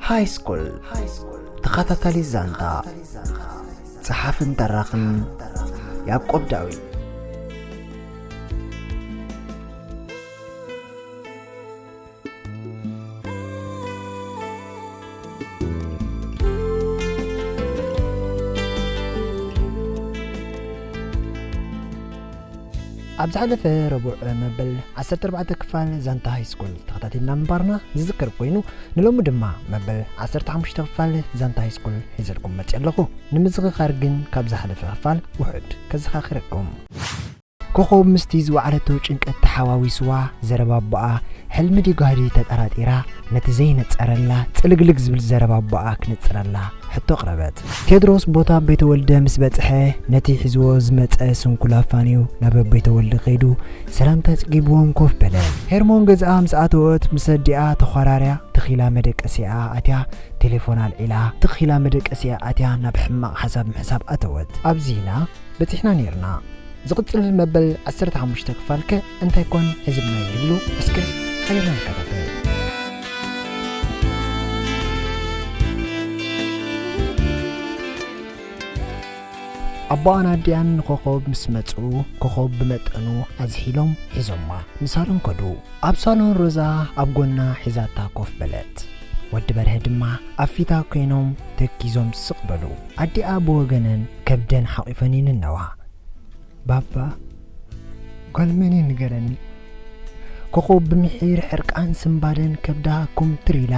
ሃይ ስኩል ተኸታታሊ ዛንታ፣ ጸሓፍን ተራኽን ያዕቆብ ዳዊት። ኣብ ዝሓለፈ ረቡዕ መበል ዓሰርተ ኣርባዕተ ክፋል ዛንታ ሃይ ስኩል ተኸታቲልና ምንባርና ዝዝከር ኮይኑ፣ ንሎሚ ድማ መበል ዓሰርተ ሓሙሽተ ክፋል ዛንታ ሃይ ስኩል ሒዘልኩም መፅእ ኣለኹ። ንምዝኽኻር ግን ካብ ዝሓለፈ ክፋል ውሑድ ከዘኻኽረኩም። ኮኾብ ምስቲ ዝወዓለቶ ጭንቀት ተሓዋዊስዋ፣ ዘረባ ኣቦኣ ሕልሚ ድዩ ጋህዲ ተጠራጢራ፣ ነቲ ዘይነጸረላ ጽልግልግ ዝብል ዘረባ ኣቦኣ ክነጽረላ ሕቶ ኣቕረበት። ቴድሮስ ቦታ ቤተወልደ ምስ በጽሐ፣ ነቲ ሒዝዎ ዝመጸ ስንኩል ኣፋንዩ ናብ ቤተወልደ ከይዱ ሰላምታ ጽጊብዎም ኮፍ በለ። ሄርሞን ገዝኣ ምስ ኣተወት፣ ምስ ኣዲኣ ተዃራርያ ትኺላ መደቀሲኣ ኣትያ፣ ቴሌፎን ኣልዒላ ትኺላ መደቀሲኣ ኣትያ ናብ ሕማቕ ሓሳብ ምሕሳብ ኣተወት። ኣብዚና በጺሕና ኔርና። ዝቕጽል መበል ዓሰርተ ሓሙሽተ ክፋልከ እንታይ ኮን ሒዝልና ይህሉ? እስከ ሓቢርና ንከታተል። ኣቦኣን ኣዲኣን ንኮኾብ ምስ መጹ፣ ኮኾብ ብመጠኑ ኣዝሒሎም ሒዞማ ንሳሎን ከዱ። ኣብ ሳሎን ሮዛ ኣብ ጎና ሒዛታ ኮፍ በለት። ወዲ በርሀ ድማ ኣብ ፊታ ኮይኖም ተኪዞም ስቕ በሉ። ኣዲኣ ብወገነን ከብደን ሓቒፈን ይንነዋ። ባባ፣ ጓል መን እዩ ንገረኒ? ኮኾብ ብምሒር ሕርቃን ስምባደን ከብዳ ኩምትር ኢላ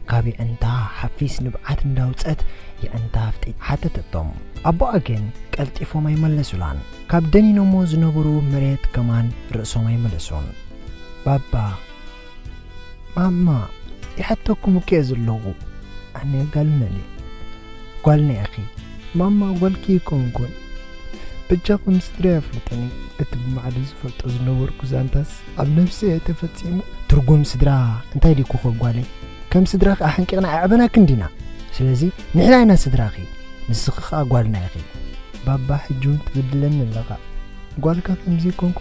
ካብ የዕንታ ሓፊስ ንብዓት እንዳውጸት የዕንታ ኣፍጢጣ ሓተተቶም። ኣቦኣ ግን ቀልጢፎም ኣይመለሱላን። ካብ ደኒኖሞ ዝነበሩ መሬት ከማን ርእሶም ኣይመለሱን። ባባ፣ ማማ፣ ይሓተኩም እኮ እየ ዘለኹ። ኣነ ጋል መን እየ? ጓልና ኢኺ። ማማ፣ ጓልኪ ኣይኮንኩን። በጃኹም ስድራ የፍልጡኒ። እቲ ብማዕዶ ዝፈልጦ ዝነበርኩ ዛንታስ ኣብ ነብሰይ እየ ተፈጺሙ። ትርጉም ስድራ እንታይ ድዩ ኮኾብ ጓለይ? ከም ስድራኺ ኣሕንቂቕና ኣዕበናክን ዲና? ስለዚ ንሕና ኢና ስድራኺ፣ ንስኺ ኸኣ ጓልና ኢኺ። ባባ፣ ሕጂ እውን ትብድለኒ ኣለኻ። ጓልካ ከምዚ ኮንኩ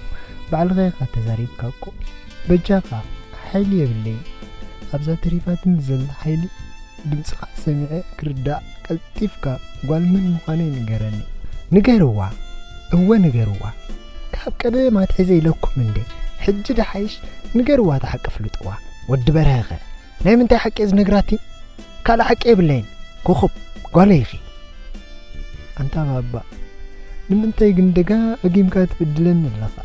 ባዕልኻ ኢኻ ተዛሪብካ እኮ። በጃኻ፣ ሓይሊ የብለይን። ኣብዛ ተሪፋትኒ ዘላ ሓይሊ ድምጽኻ ሰሚዐ ክርዳእ ቀልጢፍካ ጓል መን ምዃነይ ንገረኒ። ንገርዋ፣ እወ ንገርዋ። ካብ ቀደም ኣትሒዘ ኢለኩም እንዴ? ሕጂ ደሓይሽ ንገርዋ፣ እቲ ሓቂ ፍልጥዋ። ወዲ በርሀኸ ናይ ምንታይ ሓቂ እየ ዝነግራቲ? ካልእ ሓቂ የብለይን። ኮኾብ ጓለይ ኢኺ። ኣንታ ባባ፣ ንምንታይ ግን ደጋጊምካ ትብድለኒ ኣለኻ?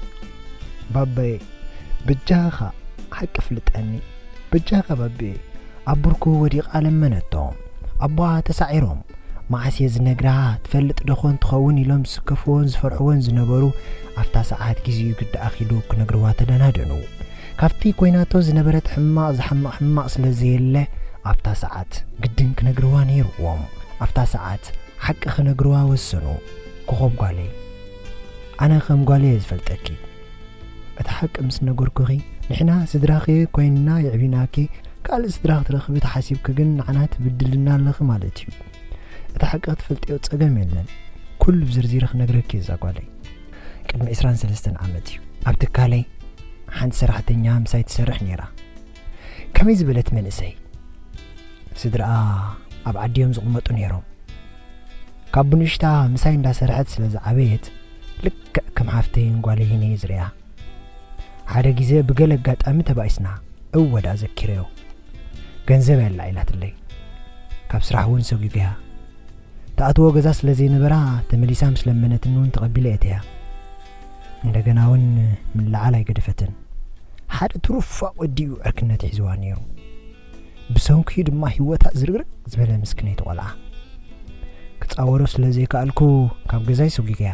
ባባየ፣ በጃኻ ሓቂ ፍልጠኒ። በጃኻ ባባየ። ኣብ ብርኩ ወዲቓ ለመነቶ። ኣቦኣ ተሳዒሮም፣ መዓስ እየ ዝነግራ? ትፈልጥ ዶ ኾን ትኸውን ኢሎም ዝስከፍዎን ዝፈርሕዎን ዝነበሩ፣ ኣብታ ሰዓት ግዜኡ ግዲ ኣኺሉ ክነግርዋ ተደናደኑ። ካብቲ ኮይናቶ ዝነበረት ሕማቕ ዝሓምቕ ሕማቕ ስለ ዘየለ፣ ኣብታ ሰዓት ግድን ክነግርዋ ነይርዎም። ኣብታ ሰዓት ሓቂ ክነግርዋ ወሰኑ። ኮኾብ ጓለይ፣ ኣነ ከም ጓለይ እየ ዝፈልጠኪ። እቲ ሓቂ ምስ ነገርኩኺ፣ ንሕና ስድራኺ ኮይንና የዕቢናኪ፣ ካልእ ስድራ ክትረኽቢ ተሓሲብኪ ግን ንዓና ትብድልና ኣለኺ ማለት እዩ። እቲ ሓቂ ክትፈልጥዮ ጸገም የለን። ኩሉ ብዝርዚር ክነግረኪ እየ እዛ ጓለይ። ቅድሚ ዕስራን ሰለስተን ዓመት እዩ። ኣብ ትካለይ ሓንቲ ሰራሕተኛ ምሳይ ትሰርሕ ነይራ። ከመይ ዝበለት መንእሰይ! ስድራኣ ኣብ ዓዲ እዮም ዝቕመጡ ነይሮም። ካብ ብንእሽታ ምሳይ እንዳሰርሐት ስለ ዝዓበየት፣ ልክዕ ከም ሓፍተይን ጓለይን እየ ዝርእያ። ሓደ ግዜ ብገለ ኣጋጣሚ ተባኢስና፣ እወ ደኣ ዘኪረዮ። ገንዘብ እያ ኣላ ኢላትለይ። ካብ ስራሕ እውን ሰጒገያ። ትኣትዎ ገዛ ስለ ዘይነበራ፣ ተመሊሳ ምስ ለመነትኒ እውን ተቐቢለ እተያ። እንደገና እውን ምልዓል ኣይገደፈትን። ሓደ ትሩፋእ ወዲ እዩ ዕርክነት ሒዝዋ ነይሩ። ብሰንኩ ድማ ህይወታ ዝርግርግ ዝበለ ምስክነይቲ ቆልዓ። ክጻወሮ ስለ ዘይከኣልኩ ካብ ገዛይ ሰጒገያ።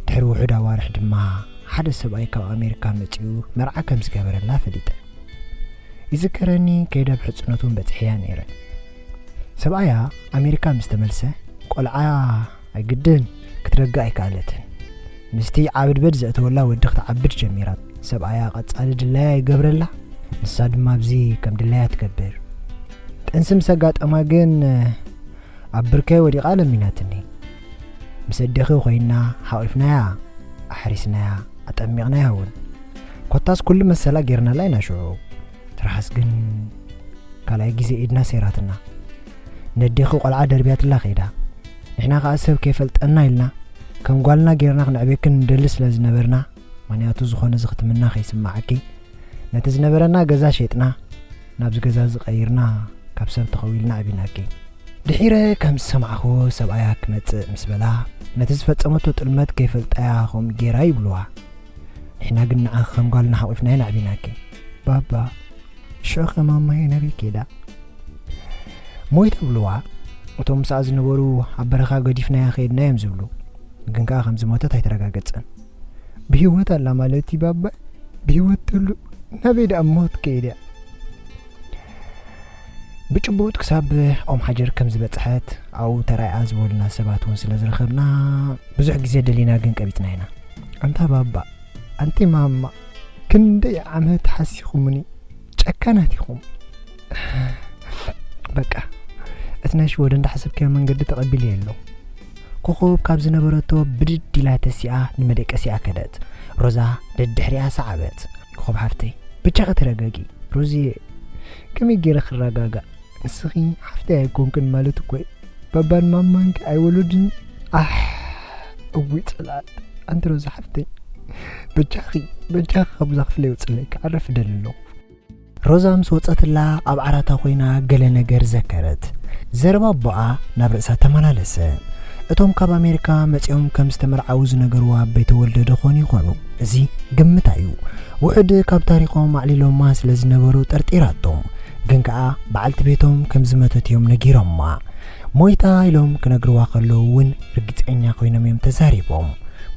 ድሕሪ ውሑድ ኣዋርሕ ድማ ሓደ ሰብኣይ ካብ ኣሜሪካ መጺኡ መርዓ ከም ዝገበረላ ፈሊጠ። ይዝከረኒ ከይደ ኣብ ሕጽነቱ በጺሐያ ነይረ። ሰብኣያ ኣሜሪካ ምስ ተመልሰ ቆልዓ ኣይግድን ክትረግእ ኣይከኣለትን። ምስቲ ዓብድበድ ዘእተወላ ወዲ ክትዓብድ ጀሚራ። ሰብኣያ ቀጻሊ ድላያ ይገብረላ፣ ንሳ ድማ ኣብዚ ከም ድላያ ትገብር። ጥንሲ ምስ ኣጋጠማ ግን ኣብ ብርከይ ወዲቓ ለሚናትኒ። ምስ ኣዴኺ ኮይንና ሓቒፍናያ፣ ኣሕሪስናያ፣ ኣጠሚቕናያ እውን። ኮታስ ኩሉ መሰላ ጌርናላ ኢና ሽዑ። ትርሓስ ግን ካልኣይ ግዜ ኢድና ሰይራትና። ነዴኺ ቆልዓ ደርብያትላ ከይዳ። ንሕና ከኣ ሰብ ከይፈልጠና ኢልና ከም ጓልና ጌርና ክንዕብየክን ንደሊ ስለ ዝነበርና፣ ምኽንያቱ ዝኾነ ዝኽትምና ከይስምዓኪ፣ ነቲ ዝነበረና ገዛ ሸጥና ናብዚ ገዛ ዝቐይርና ካብ ሰብ ተኸዊልና ዕቢናኪ። ድሒረ ከም ዝሰማዕኹ ሰብኣያ ክመጽእ ምስ በላ፣ ነቲ ዝፈጸመቶ ጥልመት ከይፈልጣያ ከምኡ ጌራ ይብልዋ። ንሕና ግን ንዓኺ ከም ጓልና ሓቑፍና ኢና ዕቢናኪ። ባባ፣ ሽዑ ከ ማማየ ናበይ ከይዳ? ሞይታ ብልዋ። እቶም ምስኣ ዝነበሩ ኣብ በረኻ ገዲፍናያ ከይድና እዮም ዝብሉ። ግን ከኣ ከም ዝሞተት ኣይተረጋገጸን። ብህይወት ኣላ ማለት እዩ ባባ? ብህይወት ተሉ ናበይ ደኣ ሞት ከይዳ? ብጭቡጥ ክሳብ ኦም ሓጀር ከም ዝበጽሐት ኣብኡ ተራእያ ዝበሉና ሰባት እውን ስለ ዝረኸብና ብዙሕ ግዜ ደሊና ግን ቀቢጽና ኢና። ኣንታ ባባ፣ ኣንቲ ማማ፣ ክንደይ ዓመት ሓሲኹምኒ፣ ጨካናት ኢኹም። በቃ፣ እቲ ናይ ሽወደን እንዳሓሰብካዮ መንገዲ ተቐቢለዮ ኣሎ። ኮኾብ ካብ ዝነበረቶ ብድድ ኢላ ተሲኣ ንመደቀሲኣ ከደት። ሮዛ ደድሕሪኣ ሰዓበት። ኮኾብ ሓፍተይ፣ ብቻ ከተረጋጊ። ሮዝየ፣ ከመይ ገይረ ክረጋጋእ? ንስኺ ሓፍተይ ኣይኮንክን ማለት እኮ እዩ። ባባን ማማንኪ ኣይወለዱን። ኣሕ፣ እውይ ጽልኣት። ኣንቲ ሮዛ ሓፍተይ፣ በጃኺ፣ በጃኺ ካብዛ ክፍለ ይውጽለይ፣ ክዓርፍ እደሊ ኣለኹ። ሮዛ ምስ ወጸትላ ኣብ ዓራታ ኮይና ገለ ነገር ዘከረት። ዘረባ ኣቦኣ ናብ ርእሳ ተመላለሰ። እቶም ካብ ኣሜሪካ መጺኦም ከም ዝተመርዓዉ ዝነገርዋ ቤተወልደ ዶ ኾኑ ይኾኑ? እዚ ግምታ እዩ። ውሑድ ካብ ታሪኾም ኣዕሊሎማ ስለ ዝነበሩ ጠርጢራቶም። ግን ከኣ በዓልቲ ቤቶም ከም ዝመተት እዮም ነጊሮማ። ሞይታ ኢሎም ክነግርዋ ከለዉ እውን ርግጸኛ ኮይኖም እዮም ተዛሪቦም።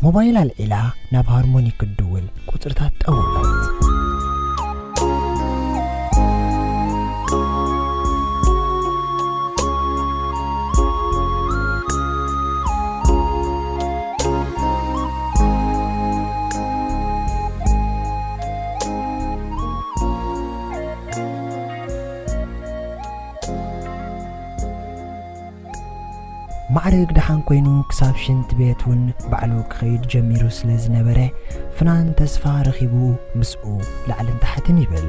ሞባይል ኣልዒላ ናብ ሃርሞኒ ክትድውል ቁጽርታት ጠወቐት። ማዕርግ ደሓን ኮይኑ ክሳብ ሽንት ቤት እውን ባዕሉ ክኸይድ ጀሚሩ ስለ ዝነበረ፣ ፍናን ተስፋ ረኺቡ ምስኡ ላዕልን ታሕትን ይብል።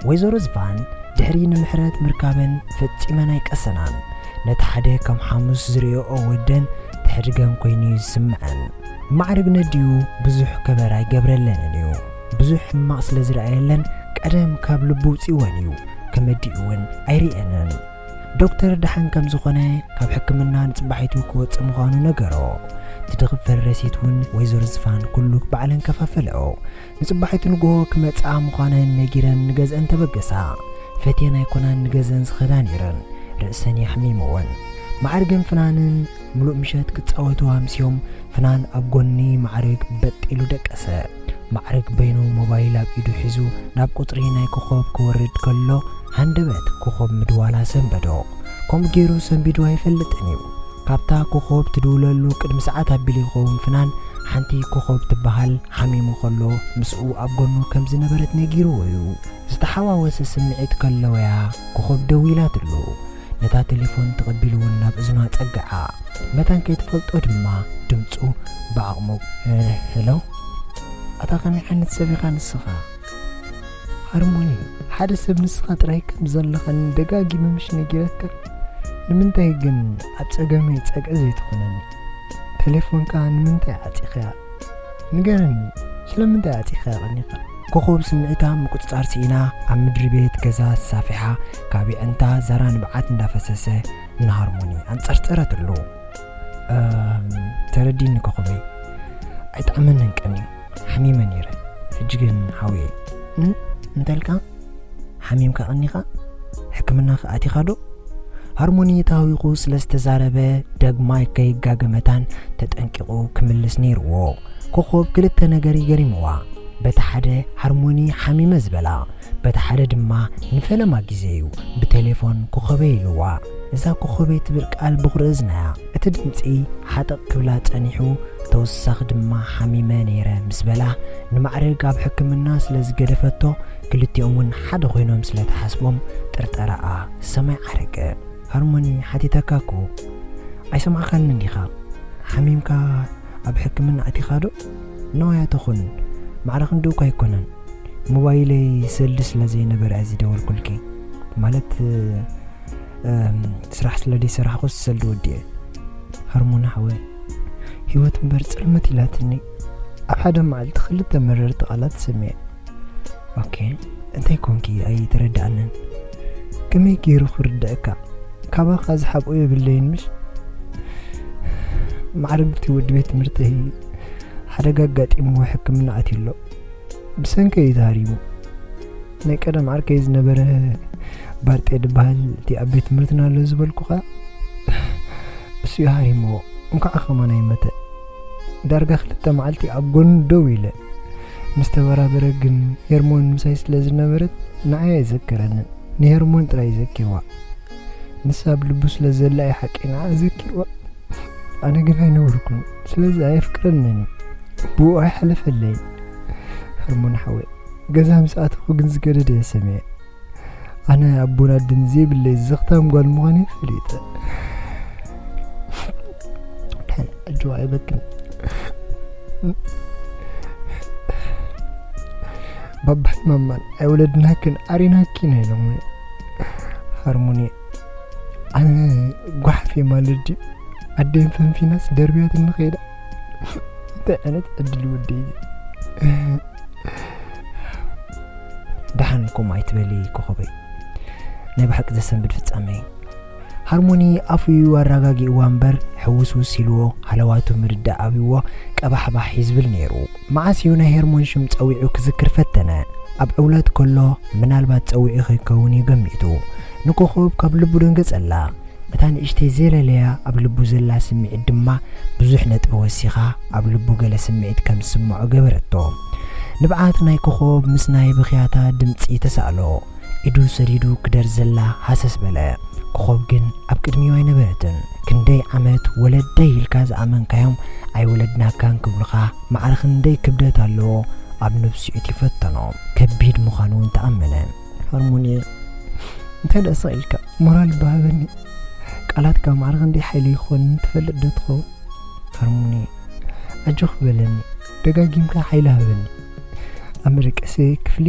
ወይዘሮ ዝፋን ድሕሪ ንምሕረት ምርካበን ፈጺመን ኣይቀሰናን። ነቲ ሓደ ከም ሓሙስ ዝርእዮኦ ወደን ተሕድገን ኮይኑ እዩ ዝስምዐን። ማዕርግ ነዲኡ ብዙሕ ከበር ኣይገብረለንን እዩ። ብዙሕ ሕማቕ ስለ ዝረኣየለን ቀደም ካብ ልቡ ውጺእወን እዩ። ከመዲኡ እውን ኣይርእየንን። ዶክተር ደሓን ከም ዝኾነ ካብ ሕክምና ንጽባሒቱ ክወጽእ ምዃኑ ነገሮ። ትድኽፈል ረሲት እውን ወይዘሮ ዝፋን ኩሉ ባዕለን ከፋፈለኦ። ንጽባሒቱ ንግሆ ክመጽኣ ምዃነን ነጊረን ንገዝአን ተበገሳ። ፈትየን ኣይኮናን ንገዝአን ዝኸዳ ነይረን፣ ርእሰን የሕሚምወን። ማዕርግን ፍናንን ምሉእ ምሸት ክጻወቱ ኣምስዮም። ፍናን ኣብ ጎኒ ማዕርግ በጥ ኢሉ ደቀሰ። ማዕርግ በይኑ ሞባይል ኣብ ኢዱ ሒዙ ናብ ቁጽሪ ናይ ኮኾብ ክወርድ ከሎ፣ ሃንደበት ኮኾብ ምድዋላ ሰንበዶ። ከምኡ ገይሩ ሰንቢዱ ኣይፈልጥን እዩ። ካብታ ኮኾብ ትድውለሉ ቅድሚ ሰዓት ኣቢሉ ይኸውን ፍናን፣ ሓንቲ ኮኾብ ትበሃል፣ ሓሚሙ ከሎ ምስኡ ኣብ ጎኑ ከም ዝነበረት ነጊርዎ እዩ። ዝተሓዋወሰ ስምዒት ከለወያ ኮኾብ ደዊላትሉ። ነታ ቴሌፎን ተቐቢሉ እውን ናብ እዝኑ ኣጸግዓ። መታን ከይትፈልጦ ድማ ድምጹ ብዓቕሙ፣ "እ፣ ሄሎ? ኣታ ከመይ ዓይነት ሰብ ኢኻ ንስኻ?" ሃርሞኒ፣ ሓደ ሰብ ንስኻ ጥራይ ከም ዘለኻኒ ደጋጊመ ምሽ ነጊረካ? ንምንታይ ግን ኣብ ጸገመይ ጸግዒ ዘይትኾነኒ? ቴሌፎንካ ንምንታይ ዓጺኽያ? ንገረኒ፣ ስለምንታይ ዓጺኻ ቀኒኻ? ኮኾብ ስምዒታ ምቁጽጻር ስኢና ኣብ ምድሪ ቤት ገዛ ተሳፊሓ ካብ የዕንታ ዛራ ንብዓት እንዳፈሰሰ ንሃርሞኒ ኣንጸርጸረትሉ። "እም፣ ተረዲኒ ኮኾበይ፣ ኣይጠዓመንን ቀንዩ፣ ሓሚመ ነይረ። ሕጂ ግን ሓውየ." "እም? እንተልካ? ሓሚምካ ቀኒኻ? ሕክምና ከ ኣቲኻ ዶ?" ሃርሞኒ ተሃዊኹ ስለ ዝተዛረበ፣ ደግማይ ከይጋገ መታን ተጠንቂቑ ክምልስ ነይርዎ። ኮኾብ ክልተ ነገር ይገሪምዋ። በቲ ሓደ ሃርሞኒ ሓሚመ ዝበላ፣ በቲ ሓደ ድማ ንፈለማ ግዜ እዩ ብቴሌፎን ኮኾበይ ኢልዋ። እዛ ኮኾበይ ትብል ቃል ብኹሪ እዝናያ። እቲ ድምጺ ሓጠቕ ክብላ ጸኒሑ፣ ተወሳኺ ድማ ሓሚመ ነይረ ምስ በላ፣ ንማዕርግ ኣብ ሕክምና ስለ ዝገደፈቶ፣ ክልቲኦም እውን ሓደ ኮይኖም ስለ ተሓስቦም፣ ጥርጠራኣ ሰማይ ዓረገ። ሃርሞኒ፣ ሓቲተካ እኮ ኣይሰማዕካንን ዲኻ? ሓሚምካ ኣብ ሕክምና ኣቲኻ ዶ? ነዋያ ተኹን፣ ማዕረ ክንድኡ እኳ ኣይኮነን። ሞባይለይ ሰልዲ ስለ ዘይነበረ እዚ ደወልኩልኪ። ማለት ስራሕ ስለ ደይሰራሕኩ ሰልዲ ወዲኤ። ሃርሞን ሓወይ፣ ህይወት እምበር ጽልምት ኢላትኒ። ኣብ ሓደ መዓልቲ ክልተ መረርቲ ቃላት ሰሚዐ። ኦኬ፣ እንታይ ኮንኪ ኣይተረዳኣንን። ከመይ ገይሩ ክርድአካ? ካባኻ ዝሓብኦ የብለይን ምሽ? ማዕርግቲ ወዲ ቤት ትምህርተይ ሓደጋ ኣጋጢምዎ ሕክምና ኣትዩ ኣሎ። ብሰንከይ እዩ ተሃሪሙ። ናይ ቀደም ዓርከይ ዝነበረ ባርጤ ዝበሃል እቲ ኣብ ቤት ትምህርትና ኣሎ ዝበልኩኻ፣ እሱ እዩ ሃሪምዎ። እንኳዕ ከማን ኣይመተ። ዳርጋ ክልተ መዓልቲ ኣብ ጎኑ ደው ኢለ ምስ ተበራበረ ግን ሄርሞን ምሳይ ስለ ዝነበረት ንዓይ ኣይዘክረንን። ንሄርሞን ጥራይ ዘኪርዋ። ንሳ ኣብ ልቡ ስለ ዘላ እዩ ሓቂ ንዓ ዘኪርዋ። ኣነ ግን ኣይነበርኩን። ስለዚ ኣየፍቅረንን እዩ። ብኡ ኣይሓለፈለይ። ሃርሞን ሓወይ፣ ገዛ ምስ ኣተኹ ግን ዝገደደ እየ ሰሚዐ። ኣነ ኣቦን ኣደን ዘይብለይ ዘኽታም ጓል ምዃነይ ፈሊጠ። ኣጆ ኣይበክን። ባባን ማማን ኣይወለድናክን፣ ኣሪናኪ ናይ ሎሚ። ሃርሞኒ፣ ኣነ ጓሓፍ እየ ማለት ድዩ? ኣደይን ፈንፊናስ ደርብያትኒ ከይዳ። እንታይ ዓይነት ዕድል ወደይ እዩ? ደሓን ከምኡ ኣይትበሊ ኮኾበይ። ናይ ብሓቂ ዘሰንብድ ፍጻመ እዩ። ሃርሞኒ ኣፉ እዩ ኣረጋጊእዋ እምበር፣ ሕውስውስ ኢልዎ፣ ሃለዋቱ ምርዳእ ኣብይዎ፣ ቀባሕባሕ እዩ ዝብል ነይሩ። መዓስ እዩ ናይ ሄርሞን ሽም ጸዊዑ ክዝክር ፈተነ። ኣብ ዕውለት ከሎ ምናልባት ጸዊዑ ከይከውን እዩ ገሚቱ። ንኮኾብ ካብ ልቡ ደንገጸላ። እታ ንእሽተይ ዘለለያ ኣብ ልቡ ዘላ ስምዒት ድማ ብዙሕ ነጥቢ ወሲኻ ኣብ ልቡ ገለ ስምዒት ከም ዝስምዖ ገበረቶ። ንብዓት ናይ ኮኾብ ምስ ናይ ብኽያታ ድምጺ ተሳእሎ። ኢዱ ሰዲዱ ክደርዘላ ሃሰስ በለ። ኮኾብ ግን ኣብ ቅድሚኡ ኣይነበረትን። ክንደይ ዓመት ወለደይ ኢልካ ዝኣመንካዮም ኣይወለድናካን ክብሉኻ ማዕረ ክንደይ ክብደት ኣለዎ ኣብ ነብሲኡ እቲ ፈተኖ። ከቢድ ምዃኑ እውን ተኣመነ። ሃርሞኒ፣ እንታይ ደኣ ስቕ ኢልካ? ሞራል እባ ሃበኒ። ቃላትካ ማዕረ ክንደይ ሓይሊ ይኾን ትፈልጥ ዶ ትኸውን? ሃርሞኒ፣ ኣጆኽ በለኒ። ደጋጊምካ ሓይሊ ሃበኒ። ኣብ መደቀሲ ክፍሊ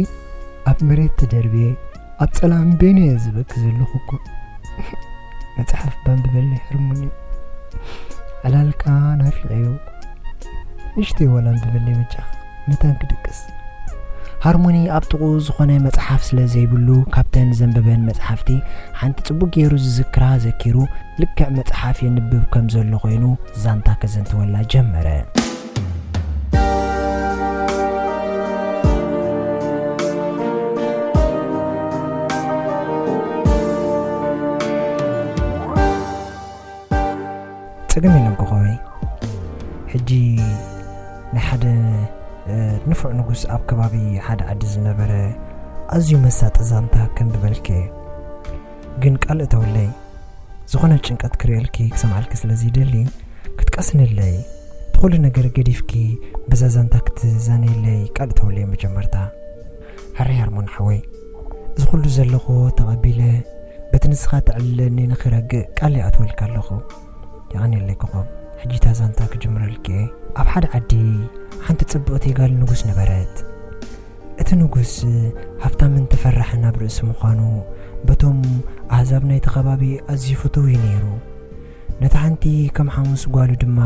ኣብ መሬት ተደርብየ ኣብ ጸላም ቤን እየ ዝበኪ ዘለኹ እኮ። መጽሓፍ ባንብበለይ ሃርሞኒ። ዕላልካ ናፊቐዮ። ንእሽተይ ዋላ ኣንብበለይ በጃኻ። መታን ክድቅስ። ሃርሞኒ ኣብ ጥቕኡ ዝኾነ መጽሓፍ ስለ ዘይብሉ፣ ካብተን ዘንበበን መጽሓፍቲ ሓንቲ ጽቡቕ ገይሩ ዝዝክራ ዘኪሩ፣ ልክዕ መጽሓፍ የንብብ ከም ዘሎ ኮይኑ ዛንታ ከዘንትወላ ጀመረ። ጸገም የለን ኮኾበይ። ሕጂ ናይ ሓደ፣ እ፣ ንፉዕ ንጉስ ኣብ ከባቢ ሓደ ዓዲ ዝነበረ ኣዝዩ መሳጢ ዛንታ ከንብበልኪ እየ። ግን ቃል እተውለይ፣ ዝኾነ ጭንቀት ክርእየልኪ ክሰምዓልኪ ስለ ዘይደሊ፣ ክትቀስንለይ፣ እቲ ኩሉ ነገር ገዲፍኪ በዛ ዛንታ ክትዛነየለይ ቃል እተውለይ መጀመርታ። ሕራይ ሃርሞን ሓወይ፣ እዚ ኩሉ ዘለኹዎ ተቐቢለ፣ በቲ ንስኻ ተዕልለኒ ንኽረግእ ቃል ይኣትወልካ ኣለኹ። የቐንየለይ ኮኾብ። ሕጂ እታ ዛንታ ክጅምረልኪ እየ። ኣብ ሓደ ዓዲ ሓንቲ ጽብቕቲ ጓል ንጉስ ነበረት። እቲ ንጉስ ሃብታምን ተፈራሕን ኣብ ርእሲ ምዃኑ፣ በቶም ኣህዛብ ናይቲ ከባቢ ኣዝዩ ፍቱው እዩ ነይሩ። ነታ ሓንቲ ከም ሓሙስ ጓሉ ድማ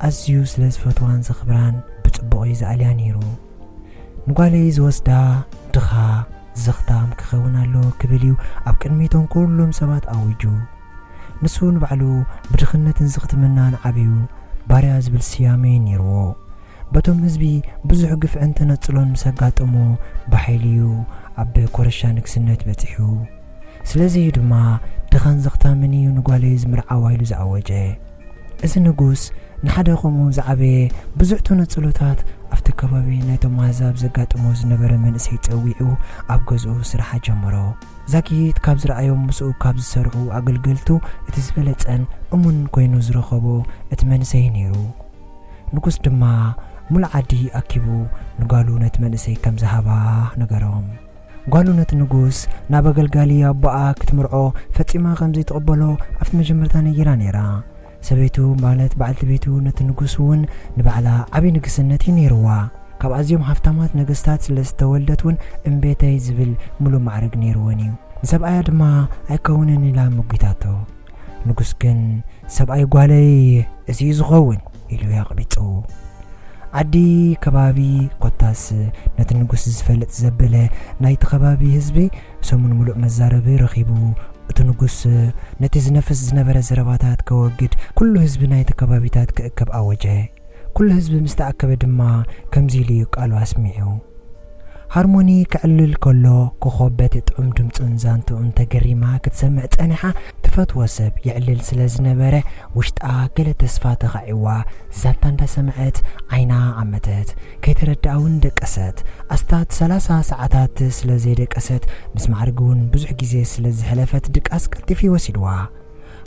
ኣዝዩ ስለ ዝፈትዋን ዘኽብራን ብጽቡቕ እዩ ዝኣልያ ነይሩ። ንጓለይ ዝወስዳ ድኻ ዘኽታም ክኸውን ኣለዎ ክብል እዩ ኣብ ቅድሚቶም ኩሎም ሰባት ኣዊጁ። ንሱ ንባዕሉ ብድኽነትን ዝኽትምናን ዓብዩ ባርያ ዝብል ስያሜ ነይርዎ። በቶም ህዝቢ ብዙሕ ግፍዕን ተነጽሎን ምስ ኣጋጠሞ ብሓይሊ እዩ ኣብ ኮረሻ ንግስነት በጺሑ። ስለዚ እዩ ድማ ድኻን ዘኽታምን እዩ ንጓለይ ዝምርዓዋ ኢሉ ዝኣወጀ። እዚ ንጉስ ንሓደ ከምኡ ዝዓበየ ብዙሕ ተነጽሎታት ኣብቲ ከባቢ ናይቶም ኣህዛብ ዘጋጥሞ ዝነበረ መንእሰይ ጸዊዑ ኣብ ገዝኡ ስራሕ ኣጀመሮ። ዛጊት ካብ ዝረኣዮም ምስኡ ካብ ዝሰርሑ ኣገልገልቱ እቲ ዝበለጸን እሙን ኮይኑ ዝረኸቦ እቲ መንእሰይ ነይሩ። ንጉስ ድማ ሙሉእ ዓዲ ኣኪቡ ንጓሉ ነቲ መንእሰይ ከም ዝሃባ ነገሮም። ጓሉ ነቲ ንጉስ ናብ ኣገልጋሊ ኣቦኣ ክትምርዖ ፈጺማ ከም ዘይትቕበሎ ኣብቲ መጀመርታ ነጊራ ነይራ። ሰበይቱ ማለት በዓልቲ ቤቱ ነቲ ንጉስ እውን ንባዕላ ዓቢ ንግስነት እዩ ነይርዋ። ካብ ኣዝዮም ሃፍታማት ነገስታት ስለ ዝተወልደት እውን እምቤተይ ዝብል ምሉእ ማዕርግ ነይርወን እዩ። ንሰብኣያ ድማ ኣይከውንን ኢላ መጒታቶ። ንጉስ ግን፣ "ሰብኣይ ጓለይ እዚ እዩ ዝኸውን" ኢሉ የቕቢጹ። ዓዲ፣ ከባቢ፣ ኮታስ ነቲ ንጉስ ዝፈልጥ ዘበለ ናይቲ ከባቢ ህዝቢ ሰሙን ምሉእ መዛረቢ ረኺቡ። እቲ ንጉስ ነቲ ዝነፍስ ዝነበረ ዘረባታት ከወግድ፣ ኩሉ ህዝቢ ናይቲ ከባቢታት ክእከብ ኣወጀ። ኩሉ ህዝቢ ምስ ተኣከበ ድማ ከምዚ ኢሉ እዩ ቃሉ ኣስሚዑ። ሃርሞኒ ክዕልል ከሎ፣ ኮኾብ በቲ ጥዑም ድምጹን ዛንትኡን ተገሪማ ክትሰምዕ ጸኒሓ። ትፈትዎ ሰብ የዕልል ስለ ዝነበረ፣ ውሽጣ ገለ ተስፋ ተኻዒዋ፣ ዛንታ እንዳሰምዐት ዓይና ኣመተት። ከይተረድኣ እውን ደቀሰት። ኣስታት ሰላሳ ሰዓታት ስለ ዘይደቀሰት፣ ምስ ማዕርግ እውን ብዙሕ ግዜ ስለ ዝሕለፈት፣ ድቃስ ቀልጢፉ ወሲድዋ።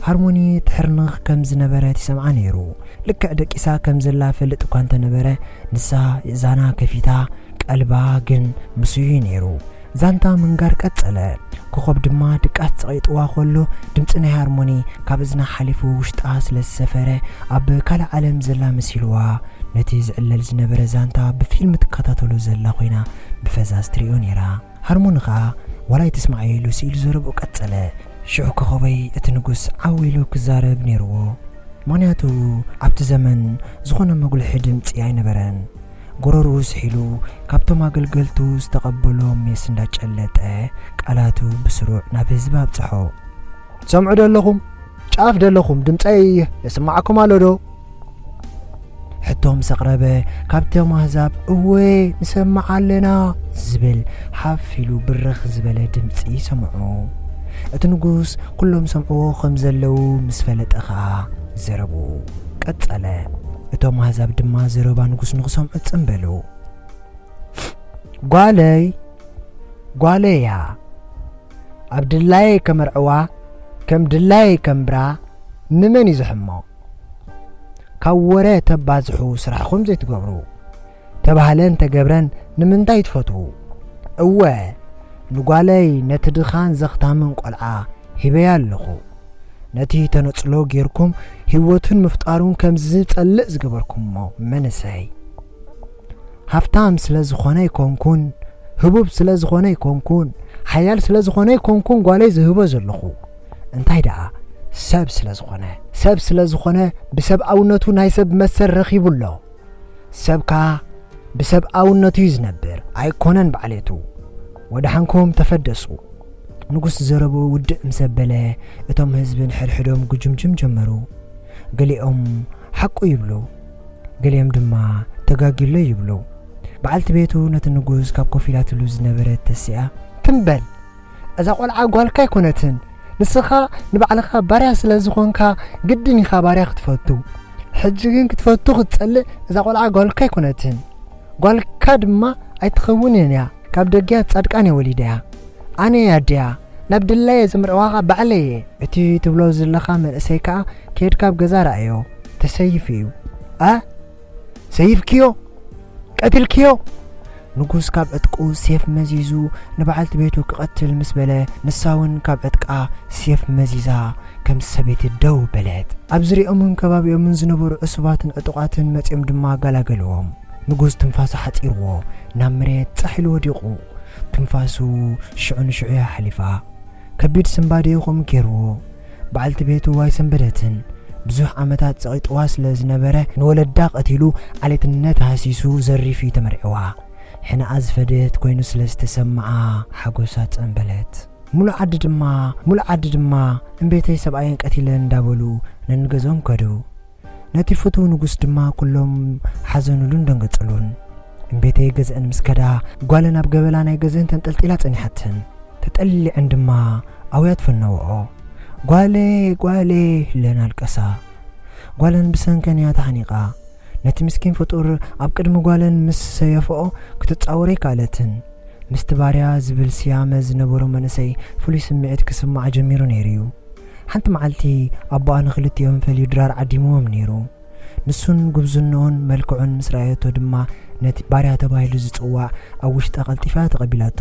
ሃርሞኒ ትሕርንኽ ከም ዝነበረት ይሰምዓ ነይሩ። ልክዕ ደቂሳ ከም ዘላ ፈልጥ እኳ እንተነበረ፣ ንሳ የእዛና ከፊታ፣ ቀልባ ግን ምስኡ እዩ ነይሩ። ዛንታ ምንጋር ቀጸለ። ኮኾብ ድማ ድቃስ ጸቒጥዋ ከሎ፣ ድምጺ ናይ ሃርሞኒ ካብ እዝና ሓሊፉ ውሽጣ ስለ ዝሰፈረ፣ ኣብ ካልእ ዓለም ዘላ መሲልዋ። ነቲ ዝዕለል ዝነበረ ዛንታ ብፊልም ትከታተሎ ዘላ ኮይና ብፈዛዝ ትሪኦ ነይራ። ሃርሞኒ ኸኣ ዋላ ኣይትስማዕ ኢሉ ስኢሉ ዘረብኡ ቀጸለ። ሽዑ ኮኾበይ እቲ ንጉስ ዓው ኢሉ ክዛረብ ነይርዎ። ምኽንያቱ ኣብቲ ዘመን ዝኾነ መጉልሒ ድምጺ ኣይነበረን። ጎረርኡ ስሒሉ ካብቶም ኣገልገልቱ ዝተቐበሎ ሜስ እንዳጨለጠ ቃላቱ ብስሩዕ ናብ ህዝቢ ኣብጽሖ። "ትሰምዑ ዶ ኣለኹም? ጫፍ ዶ ኣለኹም? ድምጸይ የስማዓኩም ኣሎ ዶ?" ሕቶ ምስ ኣቕረበ፣ ካብቶም ኣህዛብ "እወ፣ ንሰምዕ ኣለና" ዝብል ሓፍ ኢሉ ብርኽ ዝበለ ድምጺ ሰምዑ። እቲ ንጉስ ኩሎም ሰምዕዎ ከም ዘለዉ ምስ ፈለጠ ኸኣ ዘረብኡ ቀጸለ። እቶም ኣህዛብ ድማ ዘረባ ንጉስ ንኽሰምዑ ጽን በሉ። "ጓለይ፣ ጓለይ እያ። ኣብ ድላየይ ከመርዕዋ፣ ከም ድላየይ ከንብራ፣ ንመን እዩ ዝሕሞ? ካብ ወረ ተባዝሑ ስራሕኹም ዘይትገብሩ። ተባህለን ተገብረን ንምንታይ ትፈትዉ? እወ፣ ንጓለይ ነቲ ድኻን ዘኽታምን ቆልዓ ሂበያ ኣለኹ። ነቲ ተነጽሎ ጌርኩም ህይወቱን ምፍጣሩን ከም ዝጸልእ ዝገበርኩሞ መንእሰይ። ሃፍታም ስለ ዝኾነ ኣይኮንኩን፣ ህቡብ ስለ ዝኾነ ኣይኮንኩን፣ ሓያል ስለ ዝኾነ ኣይኮንኩን ጓለይ ዝህቦ ዘለኹ። እንታይ ደኣ፣ ሰብ ስለ ዝኾነ፣ ሰብ ስለ ዝኾነ ብሰብኣውነቱ ናይ ሰብ መሰል ረኺቡ ኣሎ። ሰብ ከኣ ብሰብኣውነቱ እዩ ዝነብር፣ ኣይኮነን ብዓሌቱ። ወደሓንኩም ተፈደሱ።" ንጉስ ዘረብኡ ውድእ ምስ ኣበለ፣ እቶም ህዝቢ ንሕድሕዶም ጉጅምጅም ጀመሩ። ገሊኦም ሓቁ ይብሉ፣ ገሊኦም ድማ ተጋጊሎ ይብሉ። በዓልቲ ቤቱ ነቲ ንጉስ ካብ ኮፍ ኢላትሉ ዝነበረት ተሲኣ፣ "ትም በል፣ እዛ ቆልዓ ጓልካ ኣይኮነትን። ንስኻ ንባዕልኻ ባርያ ስለ ዝኾንካ፣ ግድን ኢኻ ባርያ ክትፈቱ። ሕጂ ግን ክትፈቱ ክትጸልእ፣ እዛ ቆልዓ ጓልካ ኣይኮነትን። ጓልካ ድማ ኣይትኸውንን እያ። ካብ ደጊያ ጻድቃን እየ ወሊደያ። ኣነ እየ ኣደያ። ናብ ድላየ ዘምርዕዋኻ ባዕለይ እየ። እቲ ትብሎ ዘለኻ መንእሰይ ከኣ ኬድካ ኣብ ገዛ ረኣዮ። ተሰይፉ እዩ።" "ኣ? ሰይፍክዮ? ቀቲልክዮ?" ንጉስ ካብ ዕጥቁ ሴፍ መዚዙ ንበዓልቲ ቤቱ ክቐትል ምስ በለ፣ ንሳ እውን ካብ ዕጥቃ ሴፍ መዚዛ ከም ሰበይቲ ደው በለት። ኣብ ዙሪኦምን ከባቢኦምን ዝነበሩ ዕሱባትን ዕጡቓትን መጺኦም ድማ ኣገላገልዎም። ንጉስ ትንፋሱ ሓጺርዎ ናብ መሬት ጻሕ ኢሉ ወዲቑ። ትንፋሱ ሽዑ ንሽዑ እያ ሓሊፋ። ከቢድ ስንባደ እዩ ከምኡ ገይርዎ። በዓልቲ ቤቱ ኣይሰንበደትን። ብዙሕ ዓመታት ጸቒጥዋ ስለ ዝነበረ፣ ንወለዳ ቀቲሉ ዓሌትነት ሃሲሱ ዘሪፍ እዩ ተመርዕዋ። ሕነኣ ዝፈደት ኮይኑ ስለ ዝተሰምዓ ሓጎሳ ጸንበለት። ሙሉእ ዓዲ ድማ፣ ሙሉእ ዓዲ ድማ እምቤተይ ሰብኣየን ቀቲለን እንዳበሉ ነንገዝኦም ከዱ። ነቲ ፍቱው ንጉስ ድማ ኩሎም ሓዘኑሉን ደንገጹሉን። እምቤተይ ገዝአን ምስ ከዳ፣ ጓለን ኣብ ገበላ ናይ ገዝአን ተንጠልጢላ ጸኒሓተን። ተጠሊዐን ድማ ኣውያት ፈነውኦ። "ጓለይ፣ ጓለይ" ኢለን ኣለቀሳ። ጓለን ብሰንከን እያ ተሓኒቓ። ነቲ ምስኪን ፍጡር ኣብ ቅድሚ ጓለን ምስ ሰየፍኦ ክትጻወሮ ኣይከኣለትን። ምስቲ ባርያ ዝብል ስያመ ዝነበሮ መንእሰይ ፍሉይ ስምዒት ክስምዓ ጀሚሩ ነይሩ እዩ። ሓንቲ መዓልቲ ኣቦኣ ንኽልቲኦም ፈልዩ ድራር ዓዲምዎም ነይሩ። ንሱን ጉብዝንኡን መልክዑን ምስ ረኣየቶ ድማ ነቲ ባርያ ተባሂሉ ዝጽዋዕ ኣብ ውሽጣ ቀልጢፋ ተቐቢላቶ።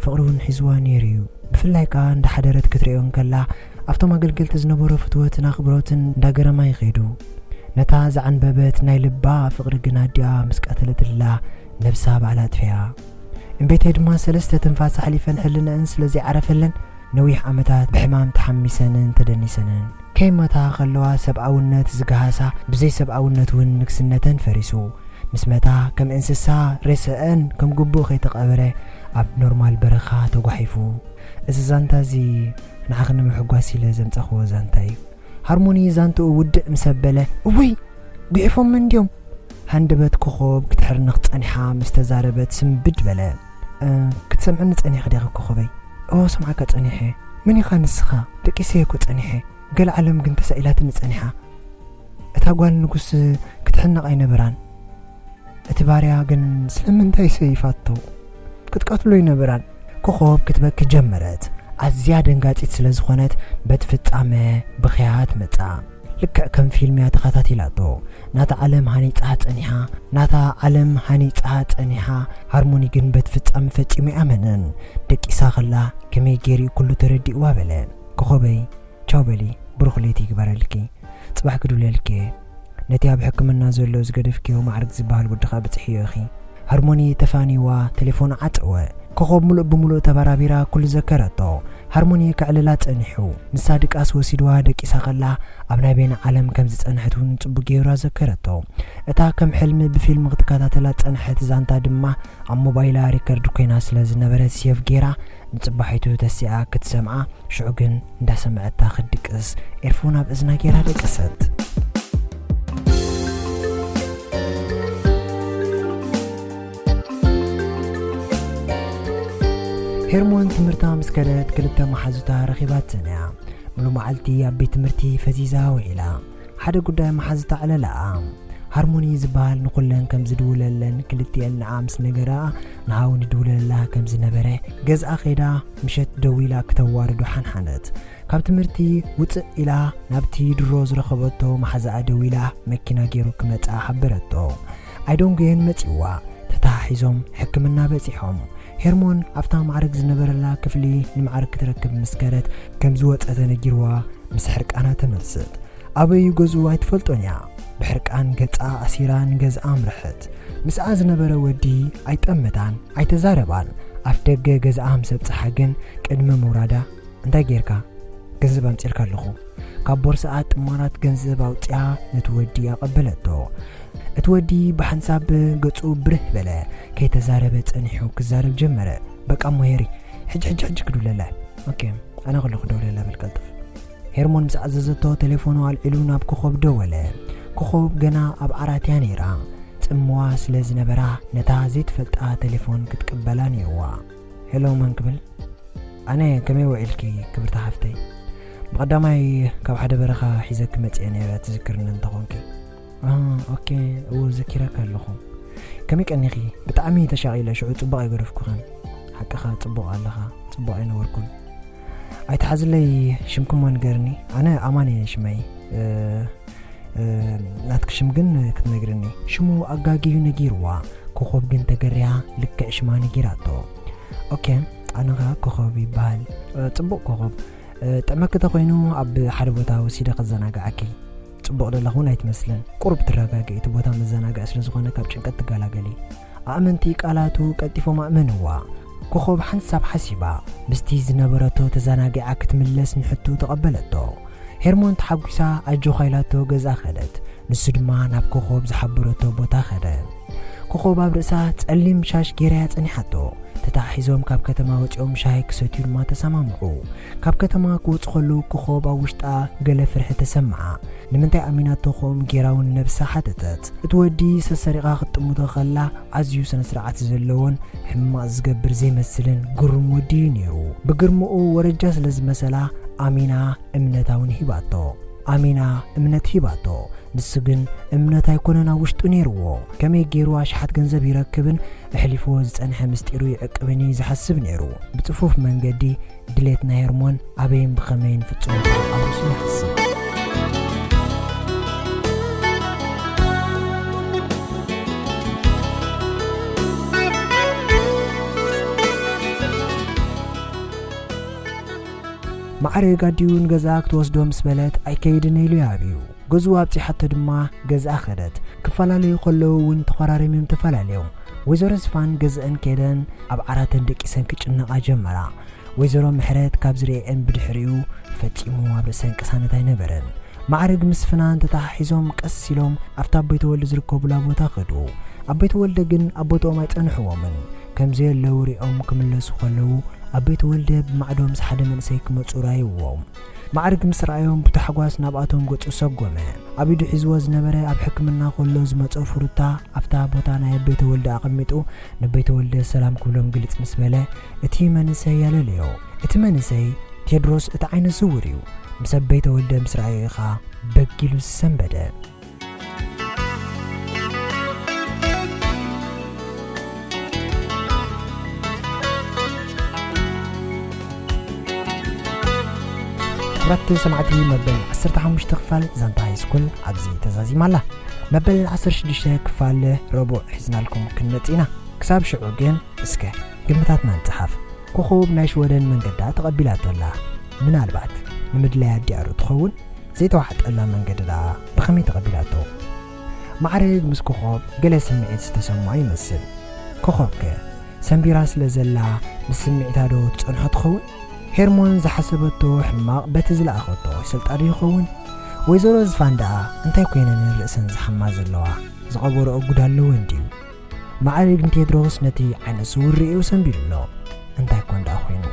ፍቕሪ እውን ሒዝዋ ነይሩ እዩ። ብፍላይ ከኣ እንዳሓደረት ክትርእዮ እንከላ ኣብቶም ኣገልገልቲ ዝነበሮ ፍትወትን ኣኽብሮትን እንዳገረማ ይኸይዱ። ነታ ዘዓንበበት ናይ ልባ ፍቕሪ ግን ኣዲኣ ምስ ቀተለትላ ነብሳ ባዕላ ኣጥፊኣ። እምቤተይ ድማ ሰለስተ ትንፋስ ኣሕሊፈን ሕልነአን ስለ ዘይዓረፈለን፣ ነዊሕ ዓመታት ብሕማም ተሓሚሰንን ተደኒሰንን ከይሞታ ከለዋ፣ ሰብኣውነት ዝገሃሳ፣ ብዘይ ሰብኣውነት እውን ንግስነተን ፈሪሱ፣ ምስ መታ ከም እንስሳ ሬሰአን ከም ግቡእ ከይተቐበረ ኣብ ኖርማል በረኻ ተጓሒፉ። እዚ ዛንታ እዚ ንዓኺ ንምሕጓስ ኢለ ዘምጻኽዎ ዛንታ እዩ። ሃርሞኒ ዛንትኡ ውድእ ምስ ኣበለ፣ "እውይ! ጉሒፎም እንድዮም!" ሃንደበት ኮኾብ ክትሕርንኽ ጸኒሓ ምስ ተዛረበት ስንብድ በለ። "እ፣ ክትሰምዕኒ ጸኒሕኺ ዲኺ ኮኾበይ?" "እዎ፣ ሰምዓካ ጸኒሐ። መን ኢኻ ንስኻ? ደቂሰ እኮ ጸኒሐ። ገለ ዓለም ግን ተሳኢላትኒ ጸኒሓ። እታ ጓል ንጉስ ክትሕነቕ ኣይነበራን። እቲ ባርያ ግን ስለምንታይ ሰይፋቶ? ክትቀትሎ ኣይነበራን?" ኮኾብ ክትበኪ ጀመረት። ኣዝያ ደንጋጺት ስለ ዝኾነት በቲ ፍጻመ ብኽያት መጻ። ልክዕ ከም ፊልም እያ ተኸታቲላቶ። ናታ ዓለም ሃኒጻ ጸኒሓ፣ ናታ ዓለም ሃኒጻ ጸኒሓ። ሃርሞኒ ግን በቲ ፍጻመ ፈጺሙ ኣይኣመነን። ደቂሳ ከላ ከመይ ገይሩ እዩ ኩሉ ተረዲእዋ በለ። ኮኾበይ፣ ቻው በሊ፣ ብሩኽ ለይቲ ይግበረልኪ። ጽባሕ ክድውለልኪ እየ። ነቲ ኣብ ሕክምና ዘሎ ዝገደፍክዮ ማዕርግ ዝበሃል ወድኻ ብጽሕዮ ኢኺ። ሃርሞኒ ተፋኒዋ ቴሌፎን ዓጸወ። ኮኾብ ምሉእ ብምሉእ ተባራቢራ ኩሉ ዘከረቶ። ሃርሞኒ ከዕልላ ጸኒሑ። ንሳ ድቃስ ወሲድዋ ደቂሳ ከላ ኣብ ናይ በይና ዓለም ከም ዝጸንሐት እውን ጽቡቕ ገይራ ዘከረቶ። እታ ከም ሕልሚ ብፊልም ክትከታተላ ጸንሐት ዛንታ ድማ ኣብ ሞባይላ ሪከርድ ኮይና ስለ ዝነበረት ሴቭ ገይራ ንጽባሒቱ ተሲኣ ክትሰምዓ፣ ሽዑ ግን እንዳሰምዐታ ክትድቅስ ኤርፎን ኣብ እዝና ገይራ ደቀሰት። ሄርሞን ትምህርታ ምስ ከደት ክልተ መሓዙታ ረኺባተን እያ። ሙሉ መዓልቲ ኣብ ቤት ትምህርቲ ፈዚዛ ውዒላ። ሓደ ጉዳይ መሓዙታ ዕለላኣ። ሃርሞኒ ዝበሃል ንኹለን ከም ዝድውለለን ክልቲኤን ንዓ ምስ ነገራ ንሃው ንድውለላ ከም ዝነበረ ገዝኣ ኸይዳ ምሸት ደዊላ ክተዋርዶ ሓንሓነት። ካብ ትምህርቲ ውፅእ ኢላ ናብቲ ድሮ ዝረኸበቶ መሓዛኣ ደዊላ መኪና ገይሩ ክመፃ ሓበረቶ። ኣይዶንጎየን መፂዋ ተተሓሒዞም ሕክምና በፂሖም። ሄርሞን ኣብታ ማዕረግ ዝነበረላ ክፍሊ ንማዕረግ ክትረክብ ምስ ከደት ከም ዝወፀ ተነጊርዋ ምስ ሕርቃና ተመልሰት። ኣበዩ ገዝኡ ኣይትፈልጦን እያ። ብሕርቃን ገጻ ኣሲራ ንገዝኣ ኣምርሐት። ምስኣ ዝነበረ ወዲ ኣይጠመታን ኣይተዛረባን። ኣፍ ደገ ገዝኣ ምስ ኣብጽሓ ግን ቅድሚ ምውራዳ፣ "እንታይ ጌርካ?" "ገንዘብ ኣምጺእልካ ኣለኹ።" ካብ ቦርስኣ ጥማራት ገንዘብ ኣውጺኣ ነቲ ወዲ ኣቐበለቶ። እቲ ወዲ ብሓንሳብ ገጹ ብርህ በለ። ከይተዛረበ ጸኒሑ ክዛረብ ጀመረ። "በቃ እሞ ሄሪ፣ ሕጂ፣ ሕጂ፣ ሕጂ ክድውለላ። ኦኬ፣ ኣነ ከለኹ ደውለላ በል ቀልጥፍ።" ሄርሞን ምስ ኣዘዘቶ ቴሌፎኑ ኣልዒሉ ናብ ኮኾብ ደወለ። ኮኾብ ገና ኣብ ዓራት እያ ነይራ። ጽምዋ ስለ ዝነበራ ነታ ዘይትፈልጣ ቴሌፎን ክትቅበላ ነይርዋ። "ሄሎ፣ መን ክብል?" "ኣነ፣ ከመይ ውዒልኪ ክብርቲ ሓፍተይ? ብቐዳማይ ካብ ሓደ በረኻ ሒዘኪ መጽየ ነይረ፣ ትዝክርኒ እንተኾንኪ?" "አ፣ ኦኬ፣ እዎ፣ ዘኪረካ ኣለኹ። ከመይ ቀኒኺ? ብጣዕሚ ተሻቒለ፣ ሽዑ ጽቡቕ ኣይገደፍኩኽን። ሓቅኻ፣ ጽቡቕ ኣለኻ፣ ጽቡቕ ኣይነበርኩን። ኣይትሓዝለይ፣ ሽምኪ እሞ ንገርኒ። ኣነ ኣማን እየ ሽመይ። እ፣ እ፣ ናትኪ ሽም ግን ክትነግርኒ?" ሽሙ ኣጋግዩ ነጊርዋ። ኮኾብ ግን ተገርያ ልክዕ ሽማ ነጊራቶ። "ኦኬ፣ ኣነ ኸኣ ኮኾብ ይበሃል። እ፣ ጽቡቕ ኮኾብ። እ፣ ጥዕመኪ ተኾይኑ ኣብ ሓደ ቦታ ወሲደ ከዘናግዓኪ። ጽቡቕ ዘለኹ እውን ኣይትመስልን። ቁሩብ ትረጋግኢ፣ እቲ ቦታ መዘናግዒ ስለ ዝኾነ ካብ ጭንቀት ትገላገሊ።" ኣእመንቲ ቃላቱ ቀልጢፎም ኣእመንዋ። ኮኾብ ሓንሳብ ሓሲባ፣ ምስቲ ዝነበረቶ ተዘናጊዓ ክትምለስ ንሕቱ ተቐበለቶ። ሄርሞን ተሓጒሳ ኣጆኻ ኢላቶ ገዝኣ ከደት። ንሱ ድማ ናብ ኮኾብ ዝሓበረቶ ቦታ ከደ። ኮኾብ ኣብ ርእሳ ጸሊም ሻሽ ጌራያ ጸኒሓቶ። ተተሓሒዞም ካብ ከተማ ወጺኦም ሻሂ ክሰትዩ ድማ ተሰማምዑ። ካብ ከተማ ክወጹ ከለዉ ኮኾብ ኣብ ውሽጣ ገለ ፍርሒ ተሰምዓ። ንምንታይ ኣሚናቶ ከምኡ ጌራ እውን ነብሳ ሓተተት። እቲ ወዲ ሰሰሪቓ ክትጥምቶ ከላ ኣዝዩ ስነ ስርዓት ዘለዎን ሕማቕ ዝገብር ዘይመስልን ግሩም ወዲ እዩ ነይሩ። ብግርምኡ ወረጃ ስለ ዝመሰላ ኣሚና እምነታ እውን ሂባቶ። ኣሚና እምነት ሂባቶ። ንሱ ግን እምነት ኣይኮነን ኣብ ውሽጡ ነይርዎ። ከመይ ገይሩ ኣሽሓት ገንዘብ ይረክብን ኣሕሊፍዎ ዝጸንሐ ምስጢሩ ይዕቅብን እዩ ዝሓስብ ነይሩ። ብጽፉፍ መንገዲ ድሌት ናይ ሄርሞን ኣበይን ብኸመይን ፍጹም ኣውርሱ ይሓስብ። ማዕረግ ኣዲኡ ንገዝኣ ክትወስዶ ምስ በለት ኣይከይድን ኢሉ ይኣብዩ። ገዝኡ ኣብጺሓቶ ድማ ገዝኣ ከደት። ክፈላለዩ ከለዉ እውን ተኾራሪምዮም ተፈላለዮም። ወይዘሮ ዝፋን ገዝአን ከይደን ኣብ ዓራተን ደቂሰን ክጭነቓ ጀመራ። ወይዘሮ ምሕረት ካብ ዝርእየን ብድሕሪኡ ፈጺሙ ኣብ ርእሰን ቅሳነት ኣይነበረን። ማዕርግ ምስ ፍናን ተተሓሒዞም ቀስ ኢሎም ኣብታ ኣቦይ ተወልደ ዝርከቡላ ቦታ ከዱ። ኣቦይ ተወልደ ግን ኣብ ቦትኦም ኣይጸንሕዎምን። ከም ዘየለዉ ሪኦም ክምለሱ ከለዉ ኣቦይ ተወልደ ብማዕዶ ምስ ሓደ መንእሰይ ክመጹ ራይዎም። ማዕርግ ምስ ረኣዮም ብታሕጓስ ናብኣቶም ገጹ ሰጎመ። ኣብ ኢዱ ሒዝዎ ዝነበረ ኣብ ሕክምና ከሎ ዝመጾ ፍሩታ ኣብታ ቦታ ናይ ኣቦይ ተወልደ ኣቐሚጡ ንኣቦይ ተወልደ ሰላም ክብሎም ግልጽ ምስ በለ እቲ መንእሰይ ያለለዮ። እቲ መንእሰይ ቴድሮስ እቲ ዓይነ ስውር እዩ። ምስ ኣቦይ ተወልደ ምስ ረኣዮ ኢኻ በግ ኢሉ ዝሰንበደ። ክቡራት ሰማዕቲ፣ መበል ዓሰርተ ሓሙሽተ ክፋል ዛንታ ሃይስኩል ኣብዚ ተዛዚማ ኣላ። መበል ዓሰርተ ሽዱሽተ ክፋል ረቡዕ ሒዝናልኩም ክንመጽእ ኢና። ክሳብ ሽዑ ግን እስከ ግምታትና ንጽሓፍ። ኮኾብ ናይ ሽወደን መንገዳ ተቐቢላቶ ኣላ። ምናልባት ንምድላይ ኣዲኣሩ ትኸውን? ዘይተዋሕጠላ መንገዲ ደኣ ብኸመይ ተቐቢላቶ? ማዕርግ ምስ ኮኾብ ገለ ስምዒት ዝተሰምዖ ይመስል። ኮኾብከ ሰንቢራ ስለ ዘላ ምስ ስምዒታ ዶ ትጸንሖ ትኸውን? ሄርሞን ዝሓሰበቶ ሕማቕ በቲ ዝለኣኸቶ ይሰልጣ ዶ ይኸውን? ወይዘሮ ዝፋን ደኣ እንታይ ኮይነን ርእሰን ዝሓማ ዘለዋ? ዝቐበረኦ ጉድ ኣለወን ድዩ? ማዕርግ ንቴድሮስ ነቲ ዓይነ ስውር ርእዩ ሰንቢዱ ኣሎ። እንታይ ኮን ደኣ ኮይኑ?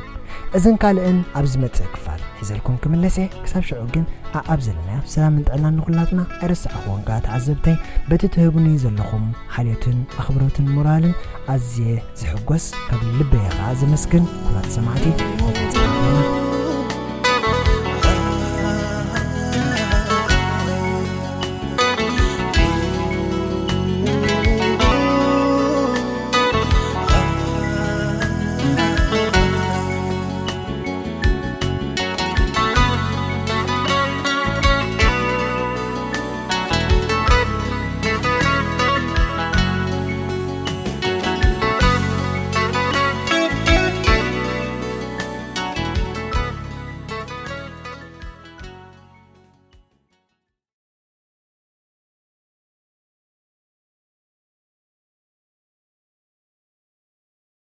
እዝን ካልእን ኣብ ዝመጽእ ክፋል ሒዘልኩም ክምለስ እየ። ክሳብ ሽዑ ግን ኣኣብ ዘለናዮ ሰላምን ጥዕናን ንኹላትና። ኣይረሳዕኹዎን ከኣ ተዓዘብተይ፣ በቲ ትህቡኒ ዘለኹም ሓልዮትን ኣኽብሮትን ሞራልን ኣዝየ ዝሕጎስ፣ ካብ ልበይ ከኣ ዘመስግን። ኩራት ሰማዕቲ፣